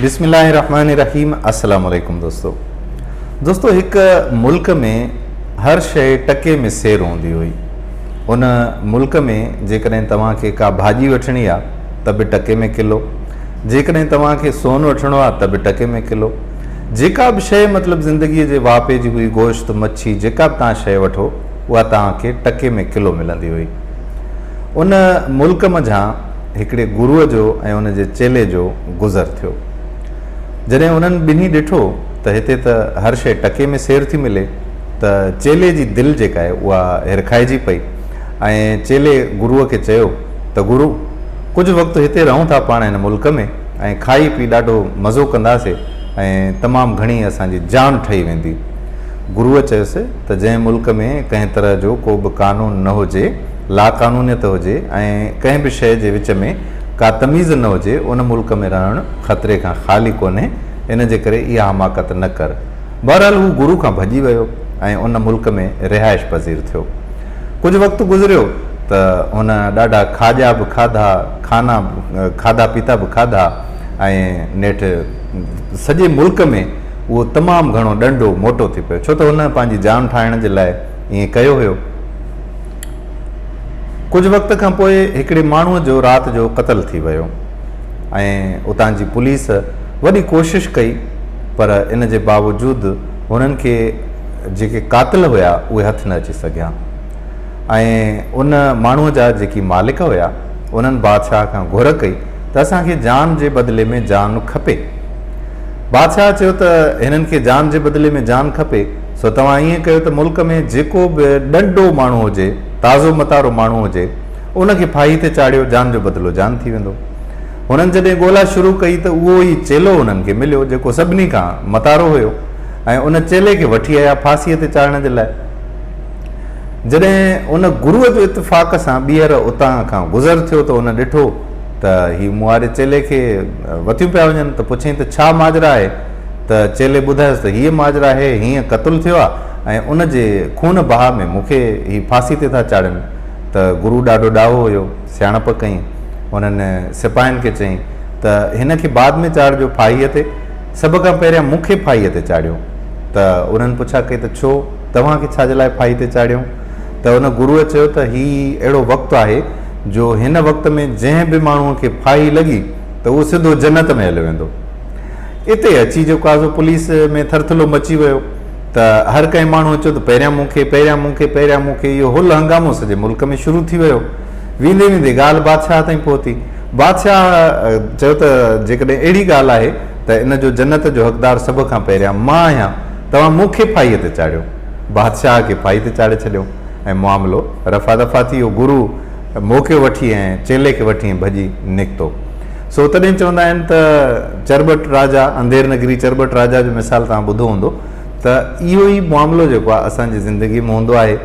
بسم الله الرحمن الرحيم السلام عليڪم دوستو دوستو هڪ ملڪ ۾ هر شيء ٽڪي ۾ سير هوندي هئي ان ملڪ ۾ جيڪڏهن توهان کي ڪا ڀاڄي وٺڻي آ ته به ٽڪي ۾ ڪلو جيڪڏهن توهان کي سون وٺڻو آ ته به ٽڪي ۾ ڪلو جيڪا به شيء مطلب زندگي جي واهپي جي هئي گوشت مڇي جيڪا به توهان شيء وٺو اها توهان کي ٽڪي ۾ ڪلو ملندي هئي ان ملڪ منجهان هڪڙي گروء جو ۽ ان جي چيلي جو گذر ٿيو. جڏهن انهن ٻنهي ڏٺو ته هتي ته هر شيء ٽڪي ۾ سير ٿي ملي ته چيلي جي دل جيڪا آهي اها هرکائجي پئي ۽ چيلي گروء کي چيو ته گرو! ڪجهه وقت هتي رهون ٿا پاڻ هن ملڪ ۾ ۽ کائي پي ڏاڍو مزو ڪنداسي ۽ تمام گهڻي اسان جي جان ٺهي ويندي. گروء چيس ته جنهن ملڪ ۾ ڪنهن طرح جو ڪو به قانون نه هجي، لاقانونيت هجي ۽ ڪنهن به شيء جي وچ ۾ ڪا تميز نه هجي، ان ملڪ ۾ رهڻ خطري کان خالي ڪونهي، ان جي ڪري اها حماقت نه ڪر. بهرحال هو گرو کان ڀڄي ويو ۽ ان ملڪ ۾ رهائش پذير ٿيو. ڪجهه وقت گذريو ته هن ڏاڍا کاڄا به کاڌا، کانا کاڌا پيتا به کاڌا ۽ نيٺ سڄي ملڪ ۾ اهو تمام گهڻو ڏنڊو موٽو ٿي پيو، ڇو ته هن پنهنجي جان ٺاهڻ جي لاء ائين ڪيو هيو. ڪجهه وقت کان پوء هڪڙي ماڻهوء جو رات جو قتل ٿي ويو ۽ اتان جي پوليس وڏي ڪوشش ڪئي پر ان جي باوجود هنن کي جيڪي قاتل هيا اهي هٿ نه اچي سگهيا ۽ ان ماڻهوء جا جيڪي مالڪ هيا انهن بادشاهه کان گهر ڪئي ته اسان کي جان جي بدلي ۾ جان کپي. بادشاهه چيو ته هنن کي جان جي بدلي ۾ جان کپي سو توهان ائين ڪيو ته ملڪ ۾ جيڪو به ڏنڊو ماڻهو هجي، تازو متارو ماڻهو هجي، ان کي ڦاهي تي چاڙهيو، جان جو بدلو جان ٿي ويندو. هنن جڏهن ڳولا شروع ڪئي ته اهو ئي چيلو هنن کي مليو، جيڪو سڀني کان متارو هيو ۽ ان چيلي کي وٺي آيا ڦاسيء تي چاڙهڻ جي لاء. جڏهن ان گروء جو اتفاق سان ٻيهر اتان کان گذر ٿيو ته ان ڏٺو ته هي مون واري چيلي کي وتيون پيا وڃن ته پڇيائين ته ڇا ماجرا آهي؟ ته چيلي ٻڌايس ته هيء ماجرا آهي، هيئن قتل ٿيو آ ۽ ان جي خون بها ۾ مون کي هي ڦاسي تي ٿا چاڙهين ته گرو ڏاڍو ڏاهو هيو، سياڻپ ڪئين، انهن سپاهين کي چيائين ته هن کي بعد ۾ چاڙهجو ڦاهيء تي، سڀ کان پهريان مون کي ڦاهيء تي چاڙهيو. ته انهن پڇا ڪئي ته ڇو؟ توهان کي ڇا جي لاء ڦاهي تي چاڙهيون؟ ته ان گروء چيو ته هي اهڙو وقت آهي جو هن وقت ۾ جنهن به ماڻهوء کي ڦاهي لڳي ته اهو سڌو جنت ۾ هليو ويندو. اتي اچي جو ڪازو پوليس ۾ ٿرٿلو مچي ويو ته هر ڪنهن ماڻهوء چيو ته پهريان مون کي، پهريان مون کي، پهريان مون کي اهو هل هنگامو سڄي ملڪ ۾ شروع ٿي ويو. ويندي ويندي ڳالهه بادشاهه تائين پهتي. بادشاهه چيو ته جيڪڏهن اهڙي ڳالهه آهي ته ان جو جنت جو حقدار سڀ کان پهريان مان آهيان، توهان مون کي ڦاهيء تي چاڙهيو. بادشاهه کي ڦاهي تي چاڙهي ڇڏيو ۽ معاملو رفع دفع ٿي ويو. گرو موقعو وٺي ۽ چيلي کي وٺي ۽ ڀڄي نڪتو. سو تڏهن چوندا آهن ته چرٻٽ راجا، انڌير نگري چرٻٽ راجا جو مثال توهان ٻڌو هوندو ته اهو ئي معاملو جيڪو آهي اسان جي زندگي ۾ هوندو آهي.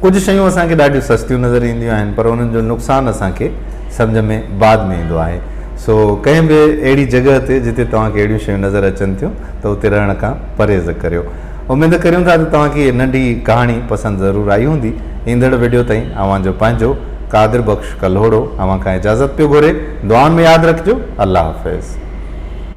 ڪجهه شيون اسان کي ڏاڍيون سستيون نظر اينديون آهن پر انهن جو نقصان اسان کي سمجهه ۾ بعد ۾ ايندو آهي. سو ڪنهن به اهڙي جڳهه تي جتي توهان کي اهڙيون شيون نظر اچن ٿيون ته اتي رهڻ کان پرهيز ڪريو. اميد ڪريون ٿا ته توهان کي هيء ننڍي ڪهاڻي پسند ضرور آئي هوندي. ايندڙ وڊيو تائين اوهان جو پنهنجو قادر بخش ڪلهوڙو اوهان کان اجازت پيو گهري. دعائن ۾ ياد رکجو. الله حافظ.